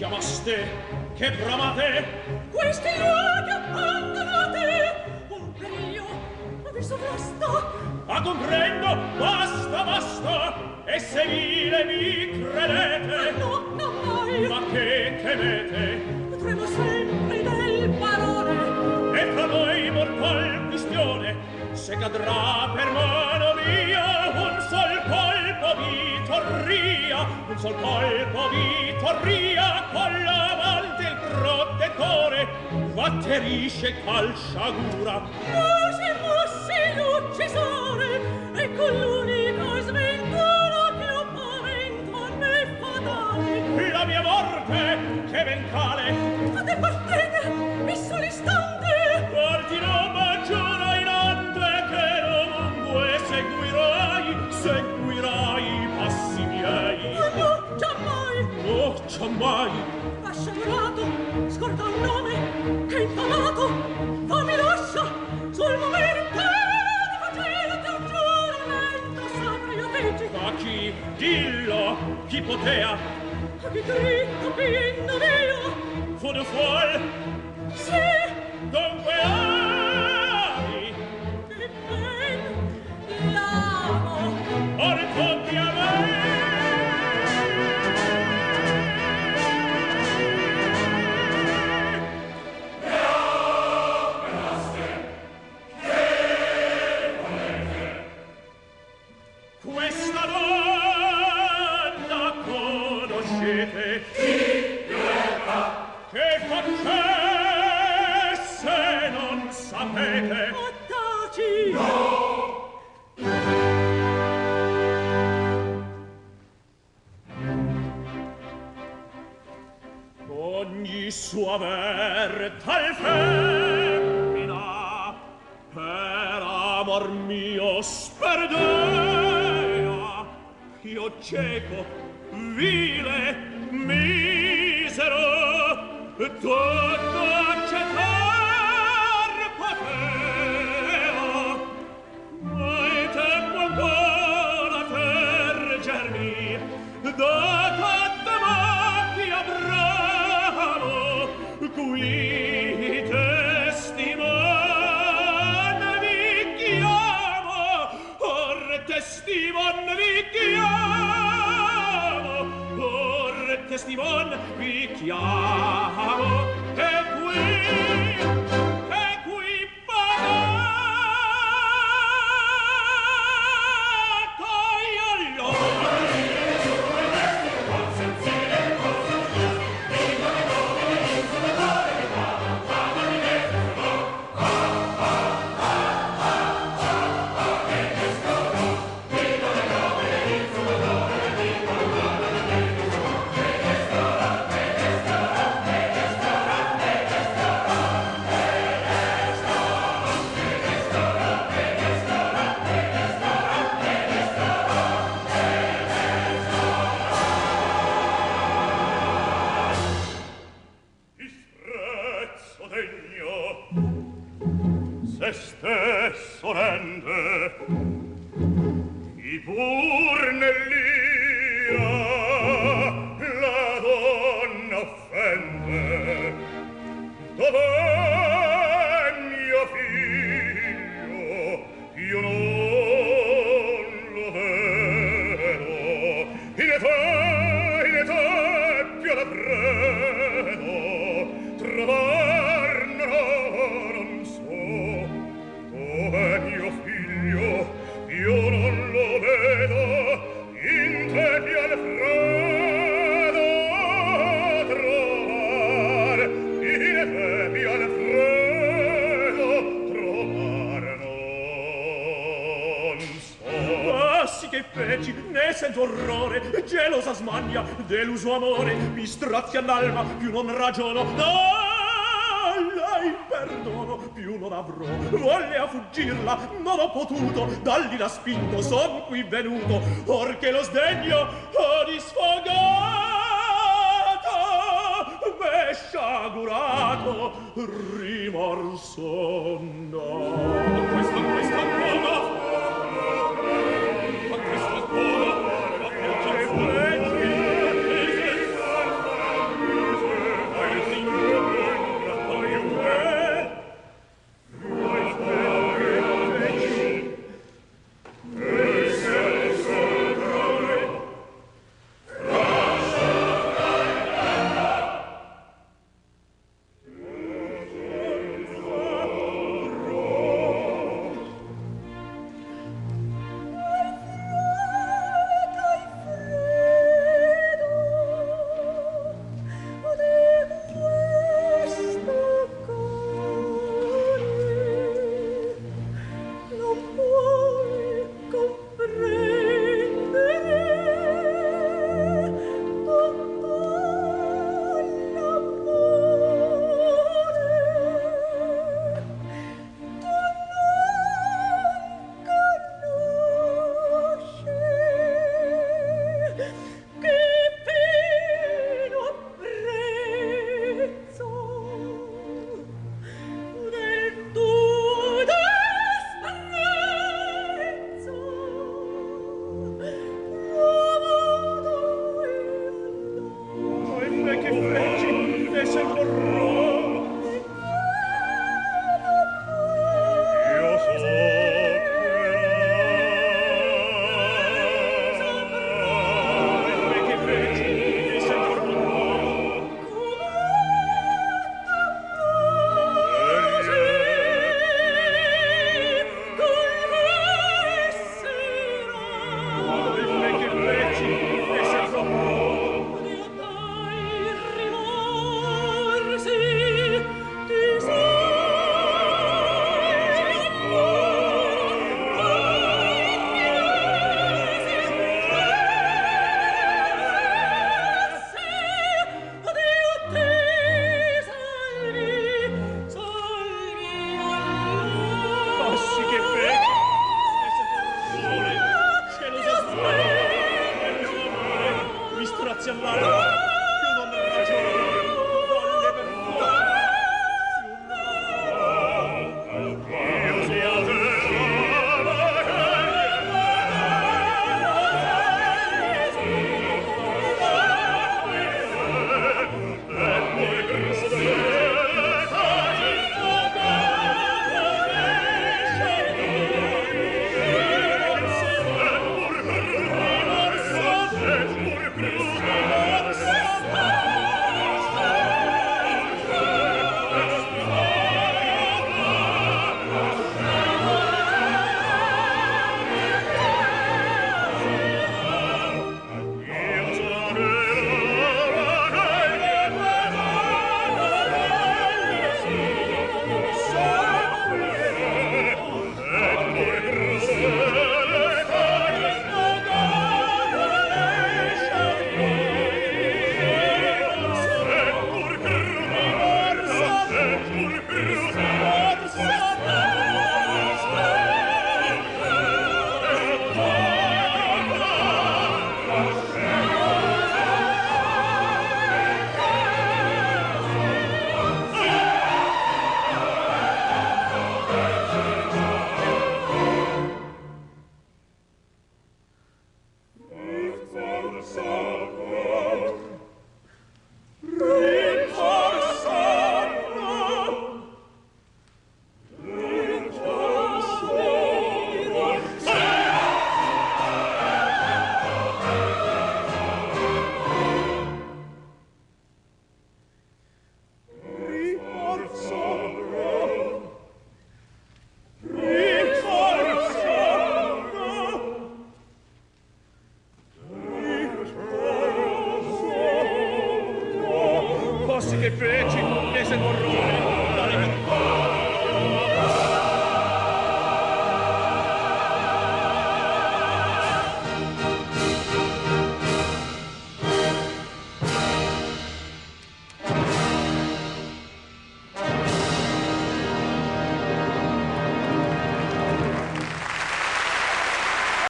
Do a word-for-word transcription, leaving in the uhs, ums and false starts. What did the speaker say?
Chiamaste, che bramate? Questi luoghi abbandonati, un periglio vi sovrasta. Ah, comprendo, basta, basta, e se vile mi credete. Ah, no, non mai. Ma che temete? Tremo sempre del barone. E fra noi mortal quistione. Se cadrà per mano mia un sol colpo vi torria, un sol colpo vi torria, con la mano del protettore v'atterisce tal sciagura. Così fossi l'uccisore e con l'unico sventura che ho pavento a me fatale. La mia morte che ben cale. Fate partire, mi sono istante. Guardi, non maggiore in ante che dovunque seguirai, seguirai i passi miei. Oh, no, giammai! Oh, giammai! Sciagurato, scorda un nome che è infamato, fammi lascia sul momento di facere ti un giuramento sacro io feci. A chi? Dillo, chi potea? A chi dritto pinno mio? Fu du fuol? Sì. Dunque ami. L'amo. Ora tocchi a me. Questa donna conoscete? Che facesse non sapete? O taci! Ogni sua vertal femmina per amor mio sperdea, io cieco, vile, misero, tutto accettar potea. Ma è tempo ancora tergermi da tanta macchia bravo, qui testimone vi chiamo, or testimone vi chiamo, or testimone vi chiamo, che qui, che qui Disprezzo degno, se stesso rende, chi pur nell'ira la donna offende. Dov'è mio figlio? Io non lo vedo, in età, in età più la credo, trovar non, non so. Dov'è mio figlio? Io non lo vedo, in te più Alfredo trovar, in te più Alfredo trovar non so. Ah, sì che feci, ne sento orrore, gelosa smania, deluso amore, mi strazia l'alma, più non ragiono, dalla in perdono, più non avrò voglia fuggirla, non ho potuto, da lì la spinto, son qui venuto, or che lo sdegno ho disfogato, m'è sciagurato, rimorso no. Questo